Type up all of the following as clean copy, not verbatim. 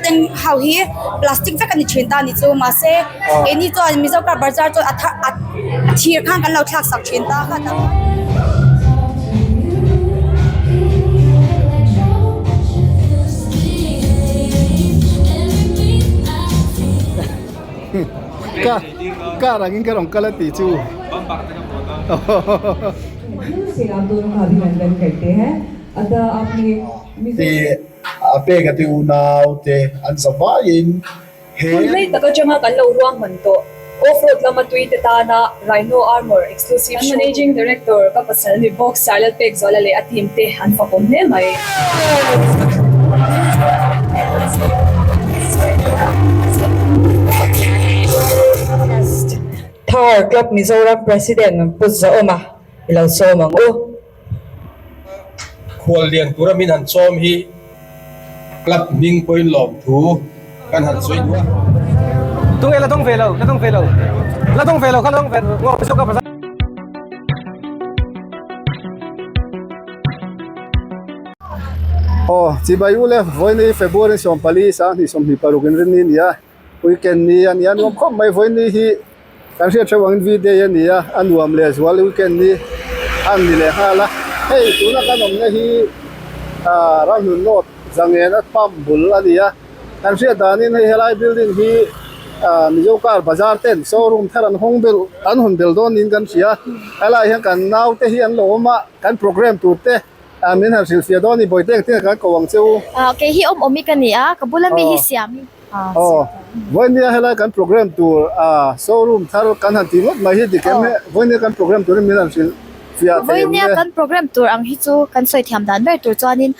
tank ho hi plastic vek a ni thin ta a ni chu mahse keini chuan Mizo car bazar chuan a thar a thir khan kan lo thlak sak thin ta kha tak. Ka car angin ka rawn kal a tih chu. Tih a pek a ti unau te an za vaiin he. Hun rei tak atanga kan lo ruahman tawh off-road lama tui te tana Rhino Armour exclusive show. Kan Managing Director ka pasal ni bawk Sailal Pekzuala leh a team te an fakawm hle mai. Thar Club Mizoram President Pu Zaawma i lo sawm ang u. Khual lian tura min han chawm hi club hming pawhin lawmthu kan han sawi duh a. Tunge la dawng ve lo, la dawng ve lo, la dawng ve lo kha la dawng ve lo ngaw zawk a pasal. Aw chibai u le vawiin hi February 14 2026 in rinni a ni a. Weekend ni a ni a nuam khawp mai vawiin hi kan hriat hreuh angin V day a ni a a nuam leh zual weekend ni a ni leh nghal a hei tuna kan awmna hi ah ramhlun north zangena pump bul a ni a kan hriat danin hei helai building hi ah mizo car bazar ten showroom thar an hawng belh an hawn belh dawn niin kan hria helaiah hian kan naute hi an lo awm a kan program tur te. Ah min han hrilhfiah dawn ni Bawihte engtin kan ko ang che u. Ah kei hi awm awmi ka ni a, ka bula mi hi siam i. Aw vawinia helai kan program tur ah showroom thar kan han tih ngawt mai hi dik em he vawinia kan program turin min han hrilhfiah thei em Vawinia le. kan program tur ang hi chu kan sawi thiam dan ber tur chuanin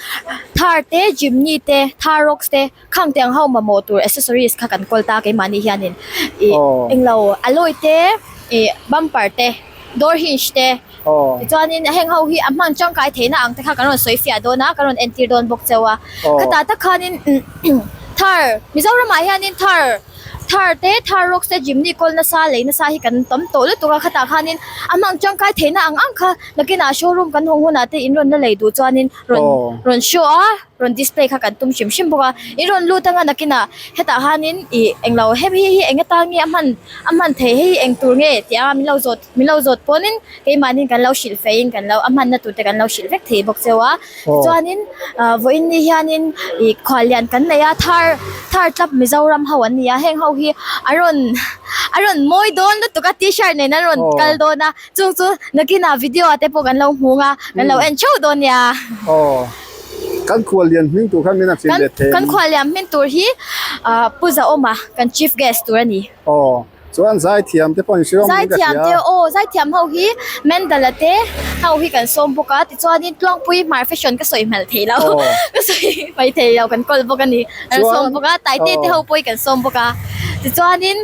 Thar te Jimny te Thar Rocks te khang te ang ho mamawh tur accessories kha kan kawl ta keimahni hianin ih englo alloy te ih bumper te door hinge te Tichuanin heng ho hi a hman tangkai theihna ang te kha kan rawn sawi fiah dawn a, kan rawn entir dawn bawk cheu a. Khatah tak khanin Thar, Mizoramah hianin Thar, Thar te, Thar Rocks te, Jimny kawl nasa, lei nasa hi kan tam tawh lutuk a, khatah khanin a hman tangkai theihna ang ang kha nakinah showroom kan hawng hunah te in rawn la lei duh chuanin rawn rawn show a, rawn display kha kan tum hrim hrim bawk a. In rawn lut anga nakinah hetah khanin ih englo hemi hi eng atan nge a hman a hman theih hei hi eng tur nge tih a min lo zawt. Min lo zawt pawnin keimahnin kan lo hrilh feiin kan lo a hmanna tur te kan lo hrilh vek thei bawk cheu a. Tichuanin vawiin ni hianin ih khuallian kan nei a Thar Thar Club Mizoram ho an ni a heng ho hi a rawn a rawn mawi dawn lutuk a t-shirt nen an rawn kal dawn a chung chu nakinah video ah te pawh kan lo hmu ang a kan lo en theuh dawn nia. Aw kan khuallian hming tur khan min a hrilh leh thei Kan khuallian hming tur hi Pu Zaawma kan chief guest tur a ni. Aw. Chuan zaithiam te pawh in hre awm in ka hria. Zaithiam te aw zaithiam ho hi Mendala te ho hi kan sawm bawk a tichuanin Tluangpui Hmar fashion ka sawi hmel thei lo ka sawi hmai thei lo kan kawl bawk a ni kan sawm bawk a Taite te ho pawh hi kan sawm bawk a tichuanin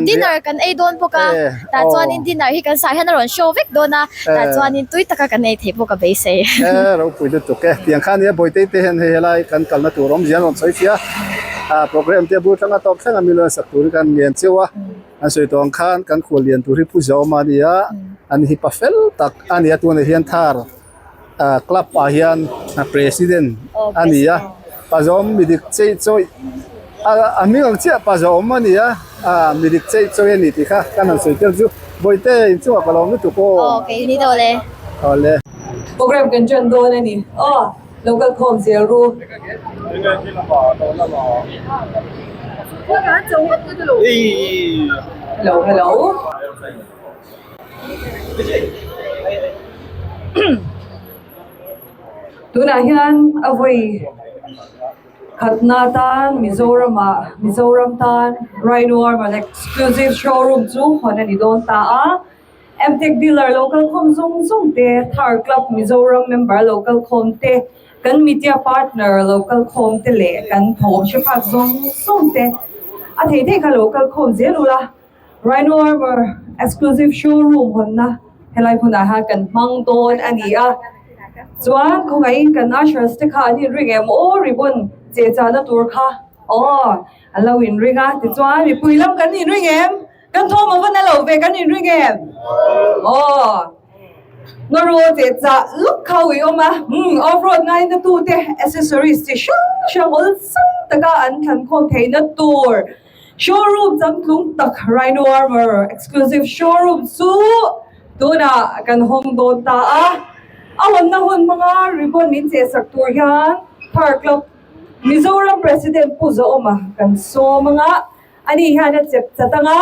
dinner kan ei dawn bawk a tah chuanin dinner hi kan sah hian a rawn show vek dawn a tah chuanin tui taka kan ei theih bawk a beisei. E ropui lutuk e tiang khan nia Bawitei te hian hei helai kan kalna tur awmzia an rawn sawi fiah a program te bul tanga tawp thleng a mi lawn sak tur hi kan ngen cheu a an sawi tawh ang khan kan khual lian tur hi Pu Zawma a ni a an hi pa fel tak a ni a tunah hian Thar ah club ah hian president a ni a pa Zawm mi dik chei chawi a a hming ang chiah pa Zawm a ni a ah mi dik chei chawi a ni tih kha kan han sawi tel chu Bawihte inchungah ka lo awm lutuk aw. Aw kei ni deuh le. Aw le. Program kan ṭan dawn a ni. Aw. Lo kal khawm zel ru. Hello hello. Tunah hian a vawi khatna tan Mizoramah Mizoram tan Rhino Armor Exclusive Showroom chu hawn a ni dawn ta a. Mtech dealer lo kal khawm zawng zawng te, Thar Club Mizoram member lo kal khawm te, kan media partner lo kal khawm te leh kan thawm hre phak zawng zawng te a thei thei kha lo kal khawm zel ula. Rhino Armour Exclusive Showroom hawnna helai hmunah hian kan hmang dawn a ni a. Chuan khawngaihin kan ushers te kha an inring em aw ribbon che chahna tur kha aw an lo inring a tichuan mipui lam kan inring em? Kan thawm a va na lo ve kan inring em? Aw. Ngaw che chah luk kha ui awm a, umm off road ngaina tu te accessories chi hrang hrang awlsam taka an thlankhawm theihna tur showroom changtlung tak Rhino Armour Exclusive Showroom chu tunah kan hawng dawn ta a. A hawnna hun hmanga ribbon min chehsak tur hian Thar Club Mizoram President Pu Zaawma kan sawm anga ani hian a chep chat anga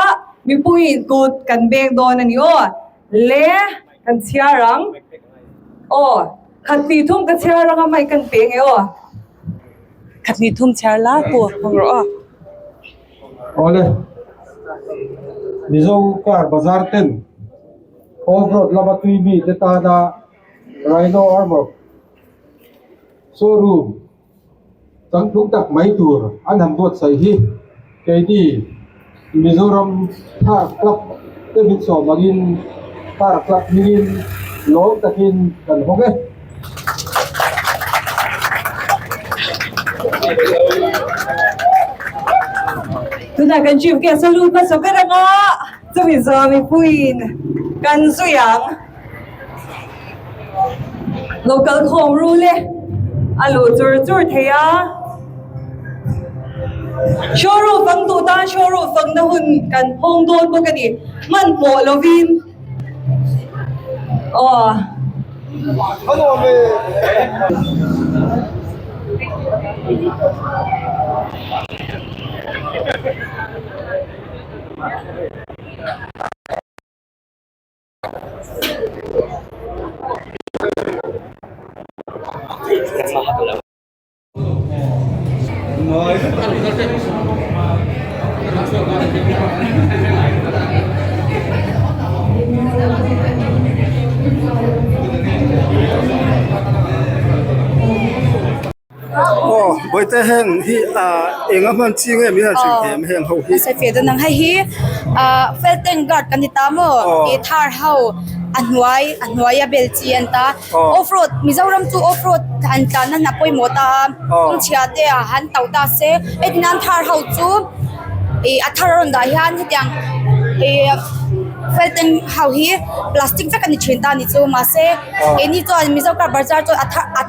mipuiin kut kan beng dawn a ni aw. Le kan chhiar ang aw khat hnih thum ka chhiar anga mic kan pe nge aw. Khat hnih thum chhiar la pu hawng rawh aw. Awle Mizo car bazar ten off road lama tui mi te tana Rhino Armour showroom Changtlung tak mai tur an han buatsaih hi keini Mizoram Thar Club te min sawm angin Thar Club hmingin lawm takin kan hawng e. Tunah kan Chief Guest a lut hmasa ber anga chumi zawh mipuiin kan zui ang. Lo kal khawm ru le a luh chur chur thei a showroom fang duh tan showroom fang na hun kan phawng dawn bawk a ni hmanhmawh lovin aw. Aw bawihte heng hi ah eng a hman chi nge min han hrilh thei em heng ho hi. Saifia dawn ang hei hi ah felten guard kan ni ta maw ih thar ho a hnuai a hnuai a bel chi an ta off road Mizoram chu off road han tlan na hna pawimawh ta a kawng chhia te ah han tauh ta se heti nan thar ho chu ih a thar a rawn dah hian hetiang ih felten ho hi plastic vek a ni thin ta a ni chu mahse keini chuan Mizo car bazar chuan a thar a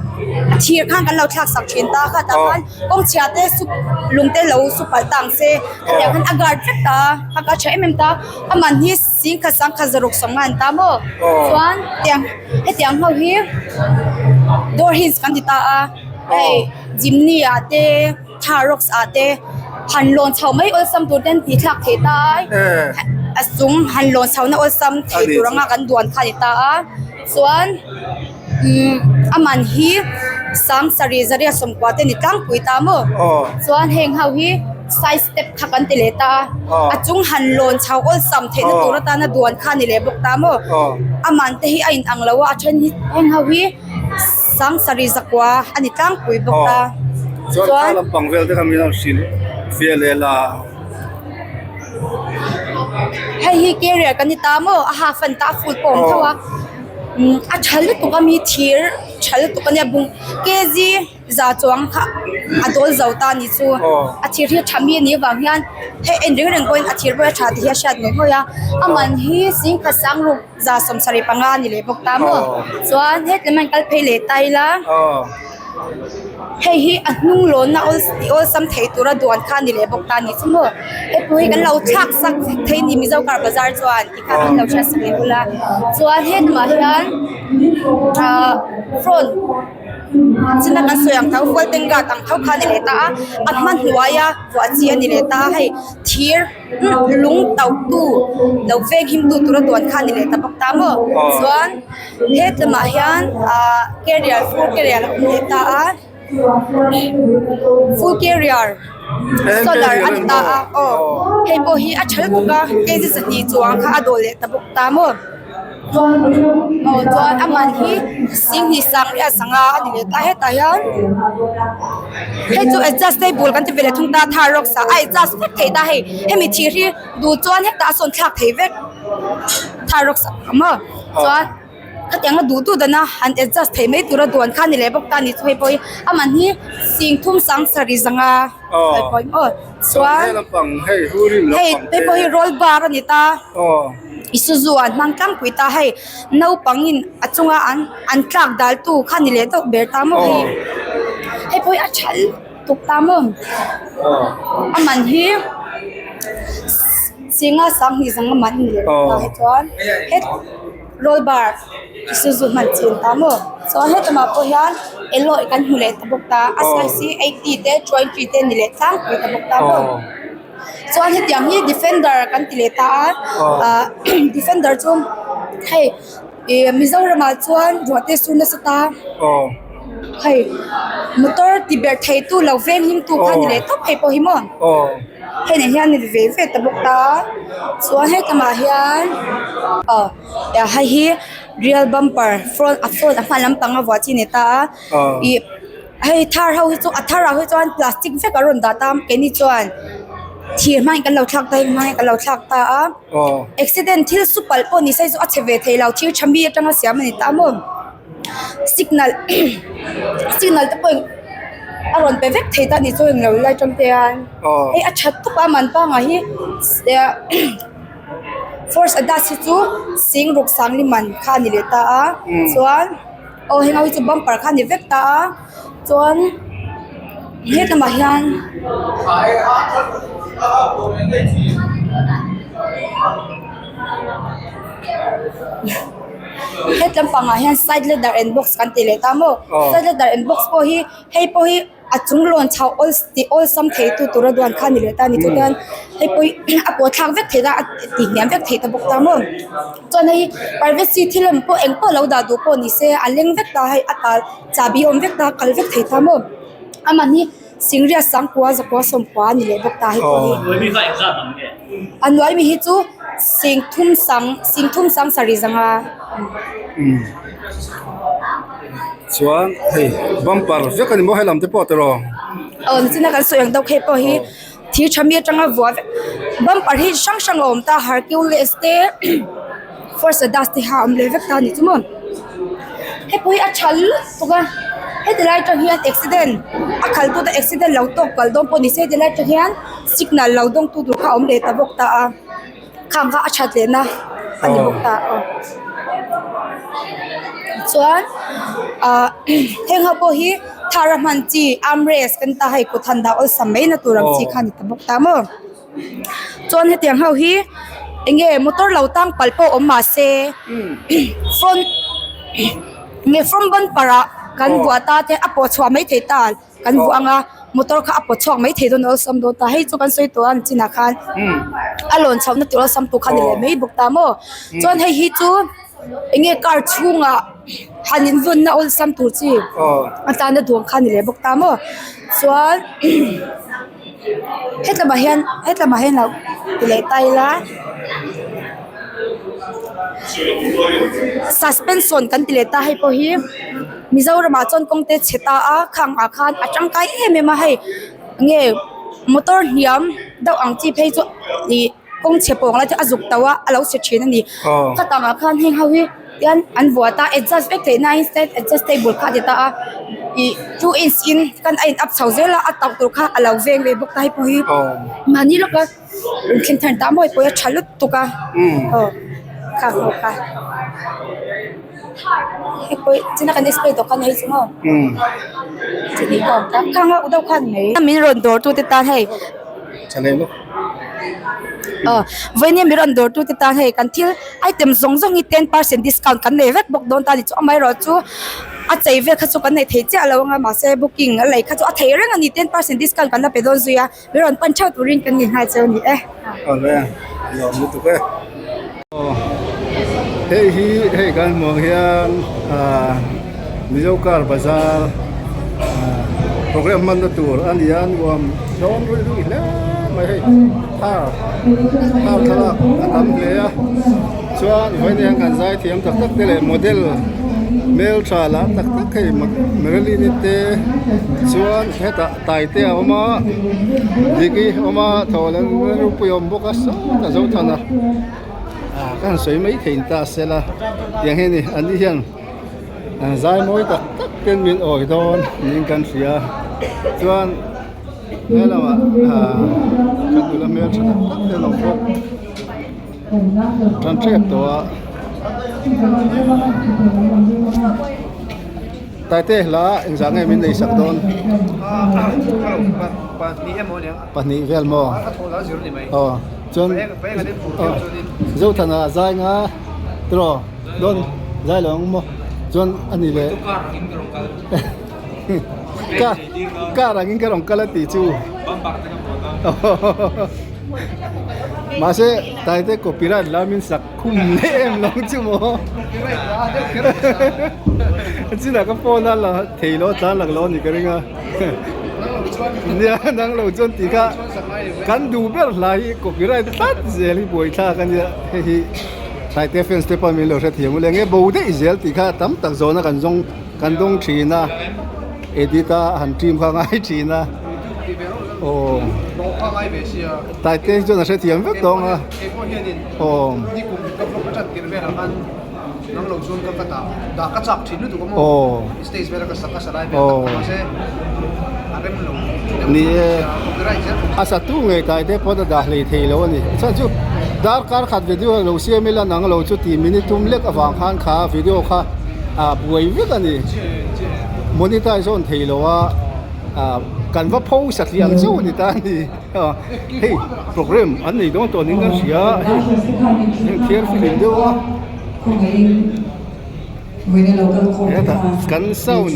a thir khan kan lo thlak sak thin ta kha tah khan kawng chhia te sup lung te lo su palh ta ang se hetiang khan a guard vek ta a kha tha em em ta a man hi singkhat sangkhat zaruk sawmnga an ta maw chuan tiang hetiang ho hi door hinge kan ti ta a hei jimny ah te thar rocks ah te han lawn chho mai awlsam tur ten tih thlak thei ta a a chung han lawn chho na awlsam thei tur anga kan duan kha a ni ta a chuan umm a man hi sang sarih zariat sawmkua te a ni tlangpui ta maw chuan heng ho hi side step kha kan ti leh ta a a chung han lawn chho awlsam theihna tur atana duan kha a ni leh bawk ta maw a man te hi a in ang lo a a then hi heng ho hi. Sang sarih zakua a ni tlangpui bawk a. Chuan kha lampang vel te kha min rawn hrilh fiah leh la. Hei hi carrier kan ni ta maw a half an ta a full pawh a awm tho a a tha lutuk a mi thir tha lutuk a nia bung kg za chuang kha a dawl zo ta a ni chu a thir hi a tha mi a nih avang hian hei en reng reng pawhin a thir pawh hi a tha tih hi a hriat ngawih ngawih a a man hi singkhat sangruk 75 a ni leh bawk ta maw chuan hetlem a in kal phei leh ta ila hei hi a hnung lawnna awl tih awlsam thei tura duan kha a ni leh bawk ta a ni chu maw hei pawh hi kan lo thlak sak vek thei a ni Mizo car bazar chuan ti kha kan lo hriat sak leh bawk a chuan hetlem ah hian ahh front china kan sawi ang tho golden guard ang tho kha a ni leh ta a a hma hnuaia vuah chi a ni leh ta a hei thir. Lung tauh tu lo veng him tu tura duan kha a ni leh ta bawk ta maw chuan he tlawmah hian ahh carrier full carrier a awm leh ta a full carrier solar a ni ta a aw hei pawh hi a tha lutuk a kg zahnih chuang kha a dawh leh ta bawk ta maw aw chuan a man hi singhnih sangriat sangha a ni leh ta hetah hian. Hei chu adjustable kan ti ve leh thung ta thar rawk sa a adjust vek thei ta hei hemi thir hi duh chuan hetah a sawn thlak thei vek thar rawk sa ang maw chuan khatiang a duh duh dana han adjust thei mai tura duan kha a ni leh bawk ta a ni chu hei pawh hi a man hi singthum sang sarih zanga hei pawh hi aw chuan hei hei pawh hi roll bar a ni ta isuzu an hmang tlangpui ta hei. Naupangin a chunga an an tlak dal tu kha ni leh deuh ber ta maw hei hei pawh hi a tha lutuk. lutuk ta maw a man hi singa sanghnih zang a man a ni leh ta hi chuan het roll bar isuzu hman chin ta maw chuan hetlama pawh hian alloy kan hmu leh ta bawk ta a size hi eighty te twenty te ni leh tlangpui ta bawk ta maw. Chuan hetiang hi defender kan ti leh ta a ah defender chu hei ih Mizoramah chuan ruah te su nasa ta hei motor ti ber thei tu lo veng hlim tu kha ni leh tawp hei pawh hi maw hei nen hian ni ve ve ta bawk ta a chuan hetlangah hian aw hei hi rear bumper front a front a hma lampang a vuah chi a ni ta a ih. Hei thar ho hi chu a thar ah hi chuan plastic vek a rawn dah ta a keini chuan thir hmangin kan lo thlak ta a heng hmangin kan lo thlak ta a accident thil su palh pawh ni se chu a chhe ve thei lo thir tha mi atanga siam a ni ta maw signal signal te pawhin a rawn pe vek thei ta a ni chu englo lai tang te hian hei a that tawp a man pangai hi force a dust hi chu sing ruk sangli man kha a ni leh ta a chuan. Aw heng ho hi chu bumper kha a ni vek ta a chuan hetlangah hian hetlam pangah hian side ladder and box kan ti leh ta maw side ladder and box pawh hi hei pawh hi. A chung lawn chho awl tih awlsam thei tu tura duan kha a ni leh ta a ni chu chuan hei pawh hi a pawh thlak vek theih a a ti hniam vek theih ta bawk ta maw chuan hei privacy thil emaw pawh eng pawh lo dah duh pawh ni se a leng vek ta hei a tal chahbi a awm vek ta a kal vek thei ta maw amahni singriat sangkua zakua sawmkua a ni leh bawk ta hei pawh hi a hnuai mi hi chu singthum sang singthum sang sarih zanga. Chuan hei bumper vek a ni maw helam te pawh tiraw? Aw nichina kan sawi ang deuh hei pawh hi thir tha mi atanga vuah vek bumper hi hrang hrang a awm ta Hercules te Force dust te kha a awm leh vek ta a ni chu maw hei pawh hi a tha lutuk a heti lai atang hian accident a khalh tu te accident lo tawk palh dawn pawh ni se heti lai atang hian signal lo dawng tu tur kha a awm leh ta bawk ta a. Khang kha a that leh na a ni bawk ta aw chuan ah heng ho pawh hi thar a hman chi armrest kan ta hei kut han dah awlsam mai na tur ang chi kha a ni ta bawk ta maw chuan hetiang ho hi eng nge motor lo tang palh pawh awm mahse front nge front bumper ah kan vuah ta te a pawh chhuah mai thei ta. Kan vuah ang a motor kha a pawt chhuak mai thei dawn awlsam dawn ta hei chu kan sawi tawh a ni chinah khan a lawn chhohna tur awlsam tur kha a ni leh mai bawk ta maw chuan hei hi chu eng nge car chhungah han in vawnna awlsam tur chi a tana duang kha a ni leh bawk ta maw chuan hetlamah hian hetlamah hian lo ti leh ta ila suspension kan ti leh ta hei pawh hi. Mizoramah chuan kawng te chhe ta a khang ah khan a tangkai em em a hei nge motor hniam deuh ang chi phei chu ih kawng chhe pawng lai te a zuk tauh a a lo chhe thin a ni khatang ah khan heng ho hi tian an vuah ta adjust vek theih na instead adjustable kha a ti ta a ih two inch in kan a in up chho zel a a tauh tur kha a lo veng ve bawk ta hei pawh hi mahni lawka Inthleng thar ta mawi pawh hi a tha lutuk a aw khang ho kha hei pawh hi china kan display tawh khan hei chu maw chini ka awm ta khang ho deuh khan mai min rawn dawr tu te tan hei aw vawiin min rawn dawr tu te tan hei kan thil item zawng zawng hi 10% discount kan nei vek bawk dawn ta ni chu amaherawh chu a chei vel kha chu kan nei thei chiah lo ang a mahse booking a lei kha chu a thei reng a ni 10% discount kan la pe dawn zui a. Mi rawn pan theuh turin kan ni nghal cheu ni e. Awle, lawm lutuk e. Hei hi hei kan hmuh ang hian ah Mizo car bazar ah program hmanna tur a ni a nuam hlawm ruih ruih hle mai hei thar thar thlalak a tam hle a chuan vawiin hian kan zai thiam tak tak te leh model hmeltha lar tak tak hei Marilyn-i te chuan hetah. Taite a awm a Diki a awm a thaw leh ropui a awm bawk a sawt a zo than a ah ka han sawi mai thei ta sela tiang hi a ni an ni hian zai mawi tak tak ten min awi dawn niin kan hria chuan he lamah ah kan nula hmel tha tak tak te an awm bawk tan tep tawh a. Taite hla engzah nge min nei sak dawn? Pahnih vel maw? Aw chuan Zothana zai nga tiraw dawn zai lo ang maw? Chuan a ni leh Car car angin ka rawn kal a tih chu Mahse Taite copyright la min sak khum leh em lo chu maw Chinah ka phone a la thei lo tlan lak lo a ni ka ring a Nia nang lo chuan tih kha kan duh ber hla hi copyright tlat zel hi buaithlak a nia hei hi Taite fans te pawh min lo hrethiam ule nge bo daih zel tih kha tam tak zawhna kan zawng Kan dawng thin a, edit a han trim kha ngai thin a, aw Taite hi chuan a hrethiam vek tawng a, aw aw aw ni e a satu ngei Taite pawn a dah hlei thei lo a ni chhan chu darkar khat video lo siam ila nang lo chu tih minute thum lek avang khan kha video kha. ah buai vek a ni monetize a awm thei lo a ah kan va pho satliah ang chauh a ni ta a ni hei program an nei dawn tawh niin kan hria hei heng thiar fihlim deuh a hetah kan sound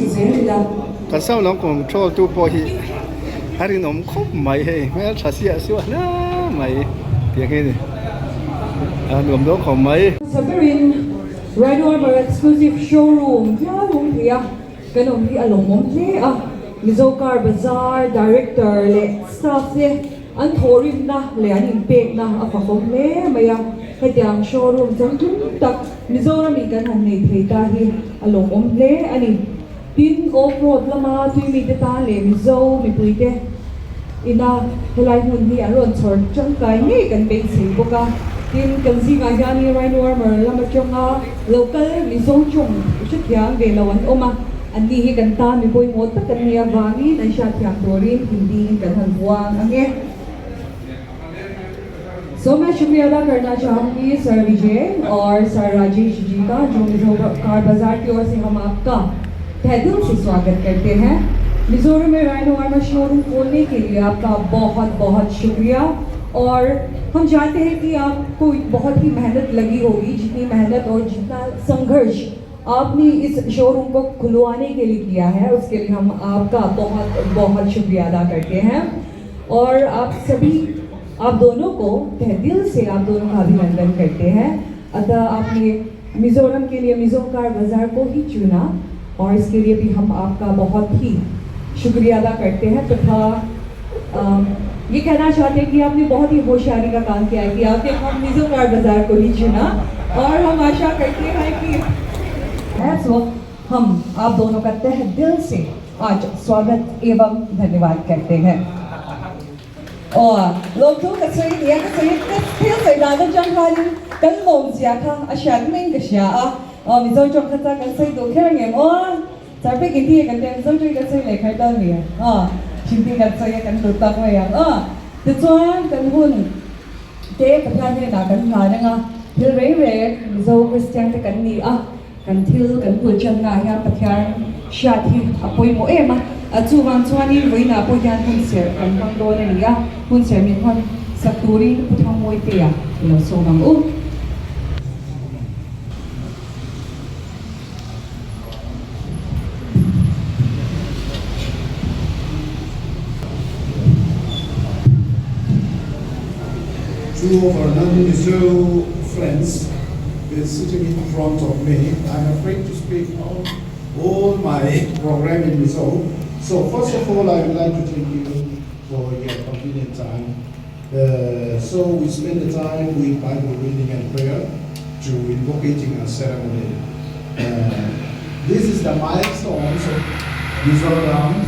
kan sound lam control tu pawh hi a rinawm khawp mai hei hmeltha siah suah hle mai tiang hi a ni a nuam dawn khawp mai. Rhino Armour Exclusive Showroom hial awm thei a, kan awm hi a lawmawm hle a. Mizo Car Bazaar Director leh Staff te an thawhrimna leh an inpekna a fakawm hle mai a. Hetiang showroom changtlung tak Mizoramin kan han nei thei ta hi a lawmawm hle a ni. Tin, off-road lama tuimite tan leh Mizo mipuite ina helai hmun hi an rawn chhawr tangkai ngei kan beisei bawk a. Tin, kan zingah hianin Rhino Armour lam atanga local Mizo tawng hrethiam ve lo an awm a, anni hi kan tan mi pawimawh tak an nih avangin an hriatthiam turin Hindi-in kan han vuang ang e. So main shukriya ada karna chahungi Sir Vijay aur Sir Rajesh ji ka jo Mizoram Car Bazaar ki or se hum aapka तहे दिल से स्वागत करते हैं मिज़ोरम में rhino armour showroom खोलने के लिए आपका बहुत बहुत शुक्रिया और हम जानते हैं कि आपको बहुत ही मेहनत लगी होगी जितनी मेहनत और जितना संघर्ष आपने इस शोरूम को खुलवाने के लिए किया है उसके लिए हम आपका बहुत बहुत शुक्रिया अदा करते हैं और आप सभी आप दोनों को तहे दिल से आप दोनों का अभिनंदन करते हैं अतः आपने मिज़ोरम के लिए मिज़ो कार बाज़ार को ही चुना और इसके लिए भी हम आपका बहुत ही शुक्रिया अदा करते हैं तथा ये कहना चाहते हैं कि आपने बहुत ही होशियारी का काम किया है कि आपने हम मिज़ो कार बाज़ार को ही चुना और हम आशा करते हैं कि इस वक्त हम आप दोनों का तह दिल से आज स्वागत एवं धन्यवाद करते हैं. Aw, lawmthu ka sawi nia ka sawi ka thil sawi dan atang khanin kan lawm zia kha a hriat maiin ka hria a, aw Mizo tawng kha chuan kan sawi duh kher ang em aw, Charpek in ti kan tia Mizo tawngin kan sawi leh kher dawn ni aw, Hindi kan sawi a kan duh tak mai ang aw, tichuan kan hun te Pathian hnenah kan hlan ang a, thil reng reng Mizo Kristian te kan ni a. Kan thil kan bul channa ah hian Pathian hriat hi a pawimawh em a, a chuvang chuanin vawiinah pawh hian hun serh kan hmang dawn a ni a, hun serh min hman sak turin Pu Thangmawite-a i lo sawm ang u. Two of our non-Mizo friends been sitting in front of me. I'm afraid to speak all, all my program in Mizo. So first of all, I would like to thank you for your convenient time. Uh, so we spend the time with Bible reading and prayer to invocating a ceremony. Uh, this is the milestones of Mizoram,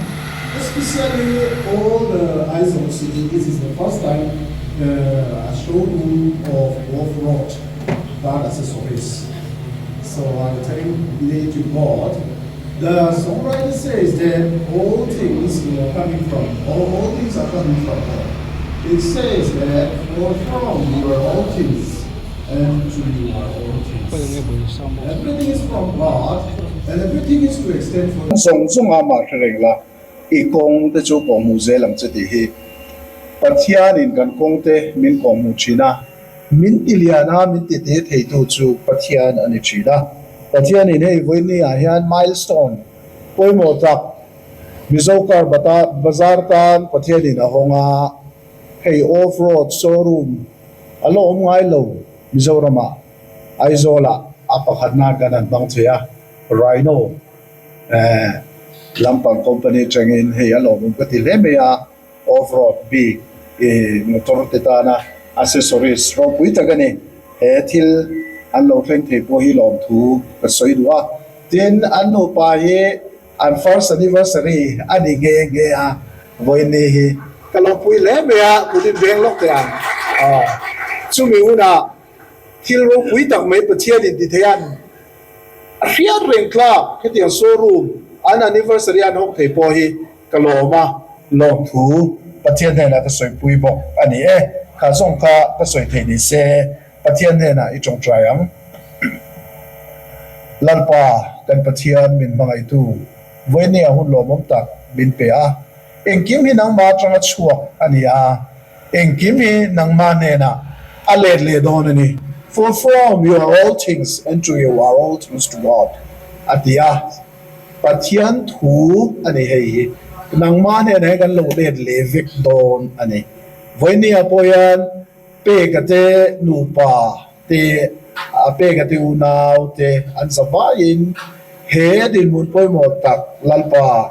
especially all the Aizawl city. This is the first time uh, a showroom of off-road car accessories. So I thank be to God. The songwriter says that all things are coming from, all, all things are coming from God. It says that for from you are all things, and to you are all things. Everything is from God. And everything is to extend for. Zawng zawng a mah hre reng la, i kawng te chu kawhhmuh zel ang che tih hi Pathianin kan kawng te min kawhhmuh thin a, min ti lian a, min ti te theitu chu Pathian a ni thin a. Pathianin hei vawiin ah hian milestone pawimawh tak Mizo car bata bazar tan Pathianin a hawng a, hei off road showroom a la awm ngai lo Mizoramah Aizawlah a pakhat nan kan han hmang thei a, Rhino eh lampang company atangin hei a lawmawm ka ti hle mai a, off road bik ih motor te tana accessories ropui tak a ni. He thil an lo thleng thei pawh hi lawmthu ka sawi duh a, tin an nupa hi An first anniversary a ni nghe nghe a, vawiin hi ka lo pui hle mai a, kut in veng lawk teh ang. Chumi hunah thil ropui tak mai Pathian in ti thei an a hriat reng tlak hetiang showroom an anniversary an hawk thei pawh hi ka lawm a, lawmthu Pathian hnenah ka sawipui bawk a ni e, kha zawng kha ka sawi theih ni se Pathian hnenah i tawngtai ang. Lalpa, kan Pathian min hmangaihtu, vawinia hun lawmawm tak min pe a. Engkim hi nangmah atanga chhuak a ni a, engkim hi nangmah hnenah a let leh dawn a ni. For from you are all things and to you are all things to God, a ti a. Pathian thu a ni hei hi. Nangmah hnenah hian kan lo let leh vek dawn a ni. Vawinia pawh hian Peka te nupa te, a peka te unau te an za vaiin he dinhmun pawimawh tak Lalpa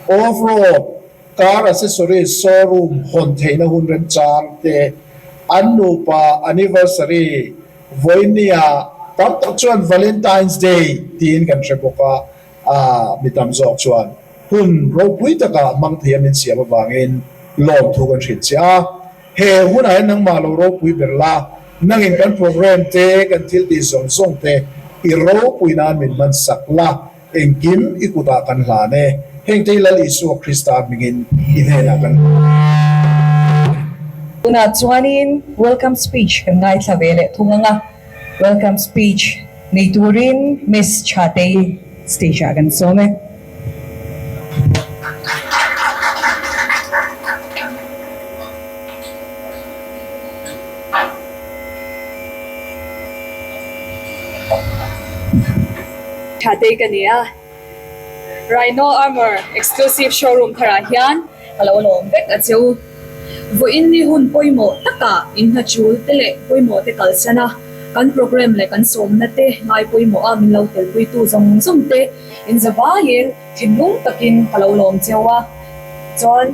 off road car accessories showroom hawn theihna hun remchang te an nupa anniversary vawinia tam tak chuan Valentine's Day tiin kan hre bawk a, mi tam zawk chuan hun ropui taka hmang thei a min siam avangin lawmthu kan hrilh che a. He hunah hian nangmah lo ropui ber la, nangin kan program te, kan thil tih zawng zawng te i ropui nan min hman sak la, engkim i kutah kan hlan e. Heng te hi Lal Isua Krista hmingin i hnenah kan hlan e. Tunah chuanin welcome speech kan ngaithla ve leh thung ang a. Welcome speech nei turin Miss Chatei stage ah kan sawm e. Chatei ka ni a, Rhino Armour exclusive showroom tharah hian ka lo lawm vek a che u. Vawiin ni hun pawimawh takah inhnatul te leh pawimawh te kalsan a, kan programme leh kan sawmna te ngai pawimawh a min lo telpuitu zawng zawng te inzavaiin thinlung takin ka lo lawm cheu a. Chuan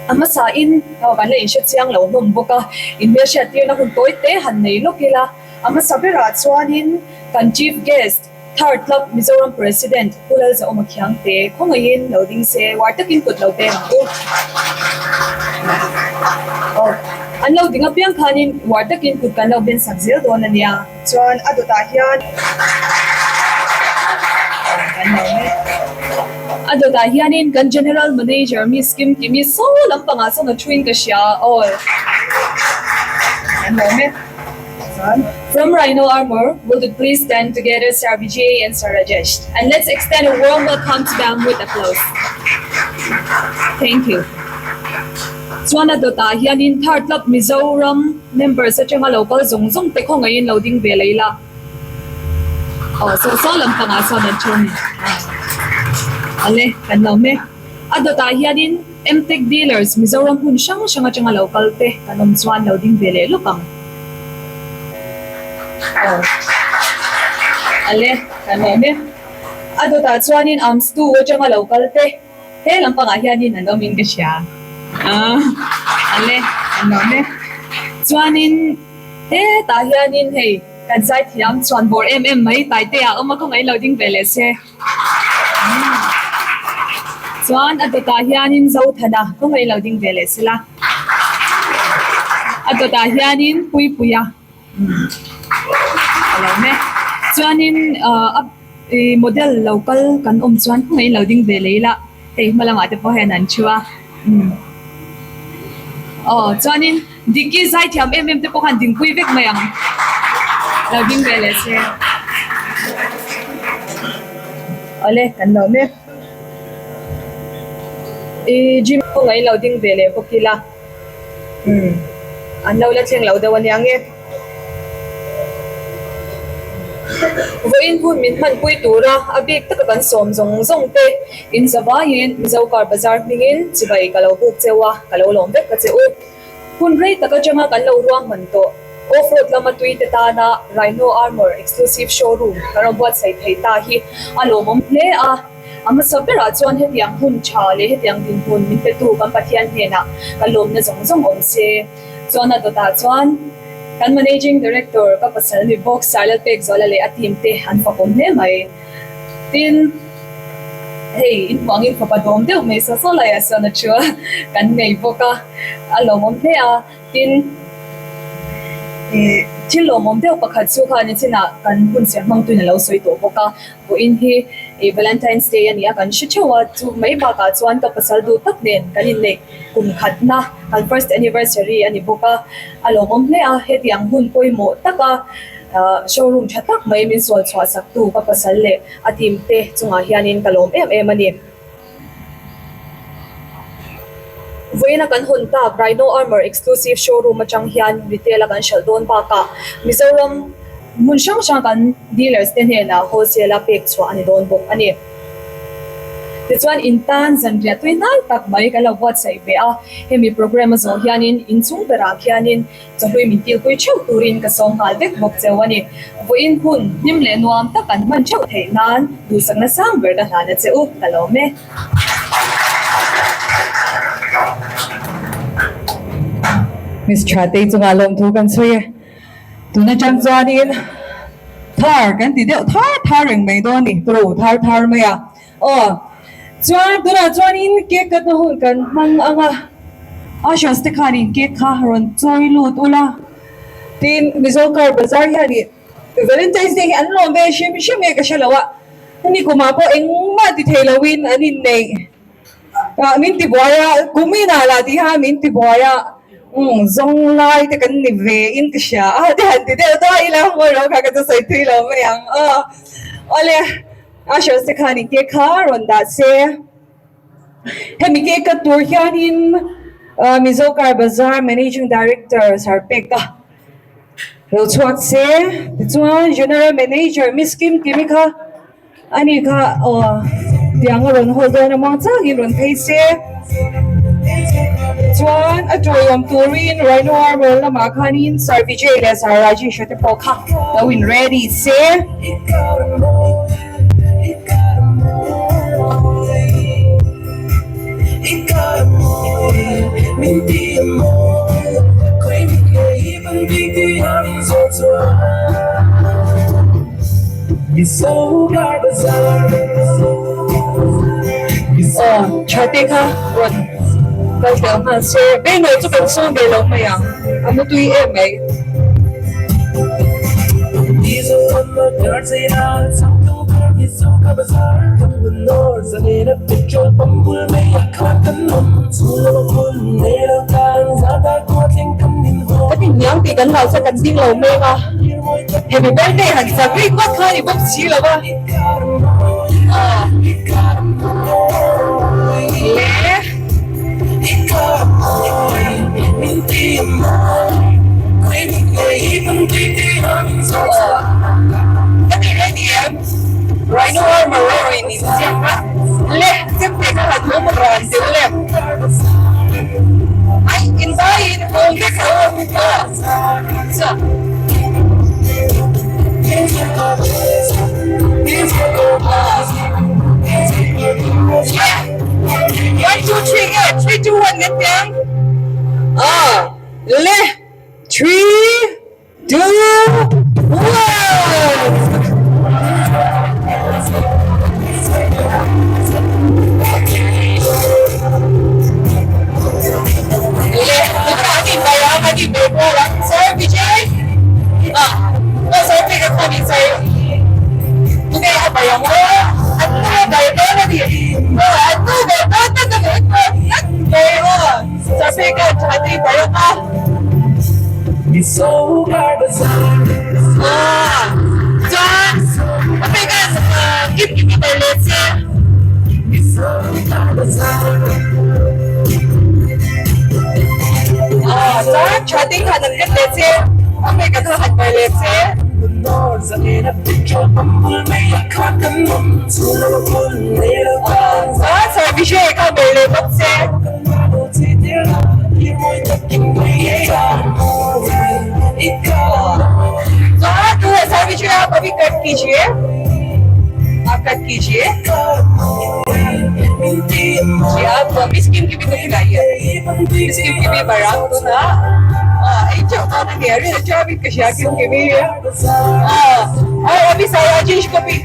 a hmasain kan la inhre chiang lo hlawm bawk a, inhmelhriattirna hun tawi te han nei lawk ila, a hmasa berah chuanin kan Chief Guest, Third Club Mizoram President Pu Lalzaawma Khiangte khawngaihin lo ding se uar takin kut lo peng ang u. Aw, an lo ding apiang khanin uar takin kut kan lo ben sak zel dawn a nia. Chuan a dawtah hian kan lo mek. A dawtah hianin kan General Manager Miss Kim Kimi saw lampangah sawn a thuin ka hria. Aw, kan lo mek. From Rhino Armour, will you please stand together Sir Vijay and Sir Rajesh and let's extend a warm welcome to them with applause. Thank you. Chuan a dawtah hianin Third Club Mizoram members atanga lo kal zawng zawng te khawngaihin lo ding ve lei la. Aw saw saw lampangah sawn an thu a ni. Ale, kan lo mek. A dawtah hianin Mtech dealers Mizoram hmun hrang hrang atanga lo kal te kan awm chuan lo ding ve leh lawk ang. Aw. Ale, kan awm e. A dawtah chuanin Amstu atanga lo kal te he lampangah hianin an awmin ka hria. Aw. Ale, kan awm e. Chuanin hetah hianin hei kan zaithiam chuan bawr em em mai Taitea awm a khawngaih lo ding ve leh se. Chuan a dawtah hianin Zothana khawngaih lo ding ve leh sela. A dawtah hianin Puipuia a lo mek. Chuanin a model lo kal kan awm chuan khawngaih lo ding ve leh ila hei hma lamah te pawh hian an thu a. Aw chuanin Diki zaithiam em em te pawh khan dingpui vek mai ang. Lo ding ve leh se. Awle, kan lo mek. I gym kawngah in lo ding ve leh bawk ila. Umm, an lo la thleng lo deuh ania nge. Vawiin hun min hmanpui tura a bik taka kan sawm zawng zawng te in zavaiin Mizo Car Bazar hmingin chibai ka lo buk cheu a, ka lo lawm vek ka che u. Hun rei tak atanga kan lo ruahman tawh off-road lama tui te tana Rhino Armour Exclusive Showroom kan rawn buatsaih thei ta hi a lawmawm hle a. A hmasa berah chuan hetiang hun tha leh hetiang dinhmun min petu kan Pathian hnenah ka lawmna zawng zawng awm se. Chuan a dawtah chuan kan Managing Director ka pasal ni bawk Sailal Pekzuala leh a team te an fakawm hle mai. Tin, hei in hmuh angin fapa dawm deuh mai saw saw laiah sawn a thu a, kan nei bawk a, a lawmawm hle a. Tin, ih thil lawmawm deuh pakhat chu kha nichinah kan hun serh hmangtuin a lo sawi tawh bawk a, vawiin hi ih Valentine's Day a ni a, kan hre theuh a, chu mai bakah chuan ka pasal duh tak nen kan inneih kum khatna kan first anniversary a ni bawk a, a lawmawm hle a, hetiang hun pawimawh taka Showroom tha tak mai min sual chhuah sak tu ka pasal leh a team te chungah hianin ka lawm em em a ni. Vawiina kan hawn tak Rhino Armour Exclusive Showroom atang hian retail a kan hralh dawn bakah Mizoram hmun hrang hrang kan dealers te hnenah wholesale a pek chhuah a ni dawn bawk a ni. Tichuan in tan zanriah tui hnai tak mai kan lo buatsaih ve a, hemi program a zawh hianin inchung berah khianin Chawhlui min tilpui theuh turin ka sawm nghal vek bawk cheu a ni. Vawiin hun hlim leh nuam tak an hman theuh theih nan duhsakna sang ber ka hlan a che u, ka lawm e. Miss Thatei chungah lawmthu kan sawi e. Tun atang chuanin thar kan ti deuh thar thar reng mai dawn a ni, tro thar thar mai a. Aw, chuan tunah chuanin cake cut na hun kan hmang ang a, ushers te khanin cake kha rawn chawi lut ula, tin Mizo car bazar hianin Valentine's Day hi an lawm ve hrim hrim nge ka hre lo a, hemi kumah pawh engmah ti thei loin an inneih ah min ti buai a, kumin ah lah tih kha min ti buai a, umm zawng lai te kan ni ve in ka hria a te han ti deuh daih ila, ngawi rawh kha ka chu sawi thui lo mai ang aw, awle. Ushers te khan in cake kha rawn dah se. Hemi cake cut tur hianin Mizo Car Bazar Managing Director Sir Peka lo chhuak se. Tichuan General Manager Miss Kim Kimi kha ani kha aw tiang a rawn hawl dawn a muang changin rawn phei se. Chuan a tawiawm turin Rhino Armour lamah khanin Sir Vijay leh Sir Rajesh te pawh kha lo in ready se. Aw tha te kha rawn kal tel nghal se Bengal chu kan sawm ve lo mai ang a mutui em mai. Kan inhniam tih kan hlau chuan kan ding lo mek a, hemi birthday han sak rik ngawt kha a ni bawk si lo a. Le. Rhino Armor in inziak a, le chemte ka han hum ran deuh le. Ai inzaiin hum vek lo aw chuan. One two three nge three two one nge tiang ah le three two one. Le Sir Vijay ah oh sir Vijay ka khanin sir tunge a bai ang aw an nu a bai dawn a ni aw an nu ber dawn tak a ni an nu ber aw sir Vijay ka tha tih bai ang a ah chuan a Vijay ka Kim Kimi ber leh che. Aw chuan tha ding han an ken leh che. A hmei kan han ber leh che. Aw chuan Sir Vijay kha ber leh bawk che. Chuan tunah Sir Vijay a pavi cut kijiye. Aap cut kijiye. Ji aap miss kim ki bhi to khilaiye. Miss kim ki bhi barak to na. Ei chauh dawn a nia rin a chuan ka hria kim ki bhi. Aw abhi Sir Rajesh ko bhi.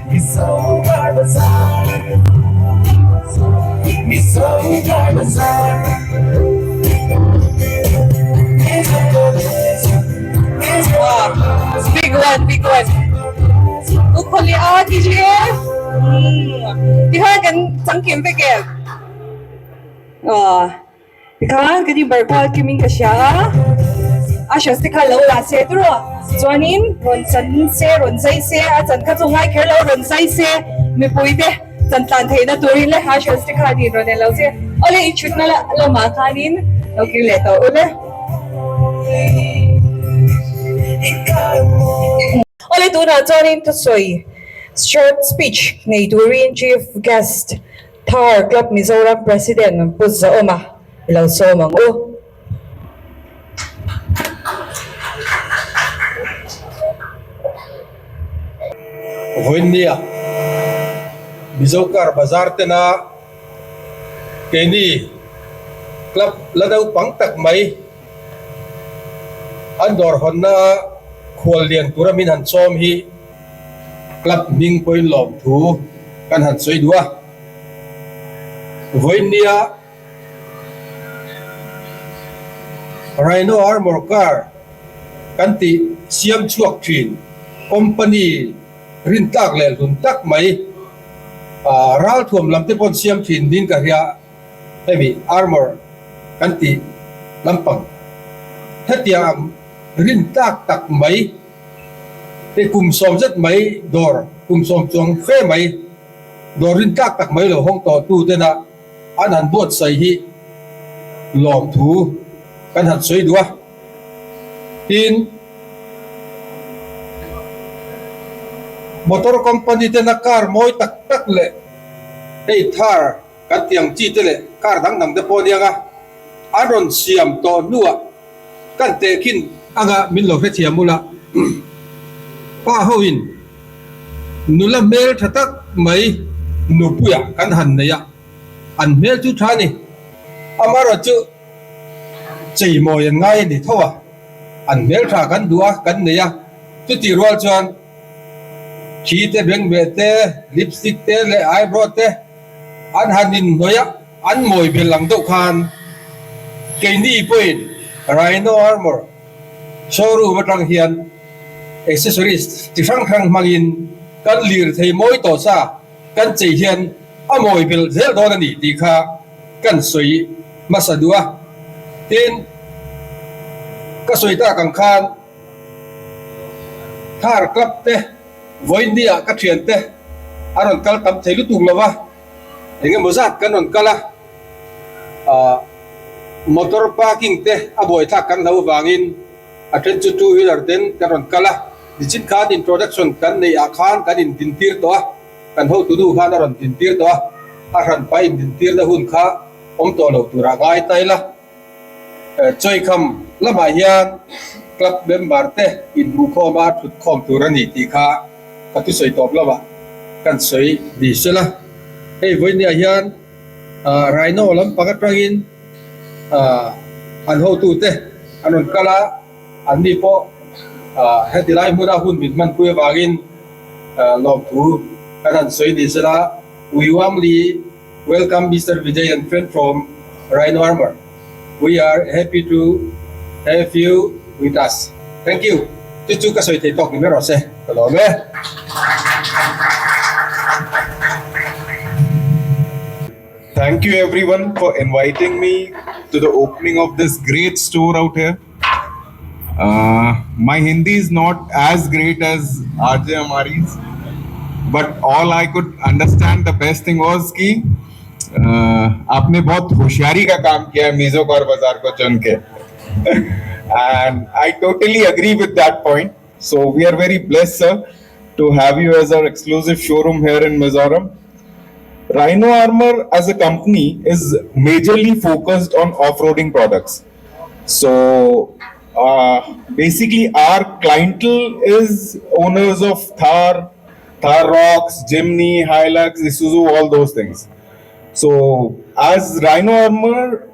Big one, big one. Ukhawli a kijiye. Tikhan kan changkim vek em? Aw tikhan kan inbar kual kim in ka hria a, a hriat te kha lo la se tur aw. Chuanin rawn chan se rawn zai se a chan kha chu ngai kher lo rawn zai se mipui te chan tlan theihna turin le a hriat te kha din rawn en lo che. Awle i chhutna lamah khanin lo kir leh tawh ule. Awle tunah chuanin thusawi short speech nei turin chief guest Thar Club Mizoram President Pu Zaawma i lo sawm ang u. Vawiinnia Mizo Car Bazar tena keini club la naupang tak mai an dawr hawnna khual lian tura min han sawm hi Club hming pawhin lawmthu kan han sawi duh a, vawiinnia Rhino Armour Car kan tih siam chhuak thin company rintlak leh hlun tak mai ralthuam lam te pawn siam thin ding ka hria hemi armour kan tih lampang hetiang rintlak tak mai Hei kum sawm zet mai dawr, kum sawm chuang fe mai dawr rin tlak tak mai lo hawng tawh tu tena an han buatsaih hi lawmthu kan han sawi duh a. Tin, motor company tena car mawi tak tak leh hei Thar kan tih ang chi te leh car dang dang te pawh aniang a, an rawn siam tawh hnuah Kan tehkhin anga min lo hrethiam ula, pa hoin nula hmel tha tak mai nupuiah kan han nei a, an hmel chu tha a ni. Amaherawhchu cheimawi an ngai a ni tho a, an hmel tha kan duh a, kan nei a, chutih rual chuan thi te, bengbeh te, lipstick te leh eyebrow te an han inhnawih a. An mawi bel ang deuh khan keini pawhin Rhino Armour showroom atang hian accessories chi hrang hrang hmangin kan lirthei mawi tawh sa kan chei hian a mawi bel zel dawn a ni tih kha kan sawi hmasa duh a. Tin, ka sawi tak ang khan Thar Club te vawiinni ah ka thiante a rawn kal tam thei lutuk lo va. Eng emaw zat kan rawn kal a, ah motor parking te a buaithlak kan hlo avangin a then chu two wheeler ten kan rawn kal a, nichin khan introduction kan neih ah khan kan in dintir tawh a, kan hotu nu khan a rawn dintir tawh a, a hranpa in dintirna hun kha awm tawh lo turah ngai ta ila. Chawikham lamah hian club member te inhmuhkhawm a thutkhawm tur a ni tih kha ka thusawi tawp lamah kan sawi ni sela. Hei vawinia hian Rhino lampang atangin an hotute an rawn kal a, anni pawh heti lai hmuna hun min hmanpui avangin lawmthu kan han sawi ni sela. We warmly Welcome Mister Vijay and friend from Rhino Armour. We are happy to have you with us. Thank you. Chu chu ka sawi thei tawk ni mai rawh se. Ka lawm e. Thank you everyone for inviting me to the opening of this great store out here. Uh, my Hindi is not as great as RJ Amari's. But all I could understand the best thing was कि आपने बहुत होशियारी का काम किया है meso car बाजार को चुन के and I totally agree with that point. So we are very blessed, sir, to have you as our exclusive showroom here in Mizoram. Rhino Armor as a company is majorly focused on off-roading products. So basically our clientele is owners of Thar, Thar Rocks, Jimny, Hilux, Isuzu, all those things. So as Rhino Armor,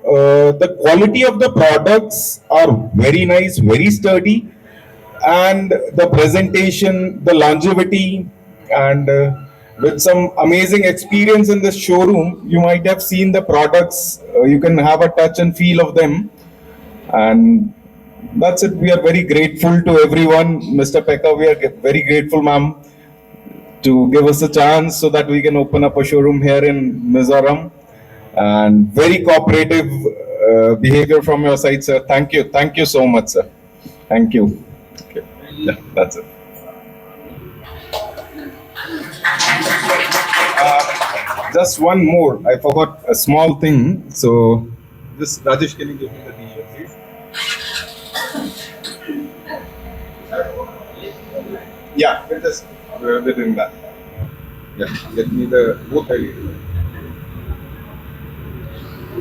the quality of the products are very nice, very sturdy, and the presentation, the longevity, and with some amazing experience in the showroom, you might have seen the products. You can have a touch and feel of them, and that's it. We are very grateful to everyone, Mr. Pekka. We are very grateful, ma'am, to give us a chance so that we can open up a showroom here in Mizoram. And very cooperative behavior from your side, sir. Thank you. Thank you so much, sir. Thank you. Okay. Yeah, that's it. Just one more. I forgot a small thing. So, this Rajesh, can you give me the t-shirt, please? Yeah, we're just we're doing that. Yeah, get me the both ID.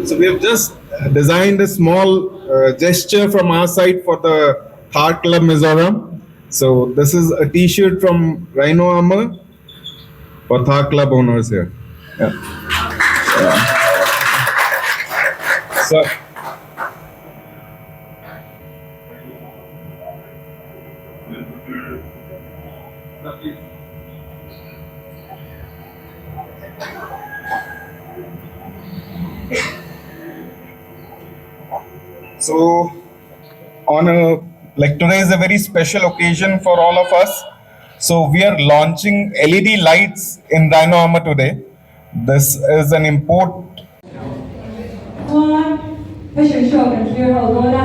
So we have just designed a small gesture from our side for the Thar Club Mizoram. So this is a T-shirt from Rhino Armor for Thar Club owners here. Yeah. Yeah. So. So, on a like today is a very special occasion for all of us. So we are launching LED lights in Rhino Armor today. This is an import. Chuan fashion show kan thlir ho dawn a,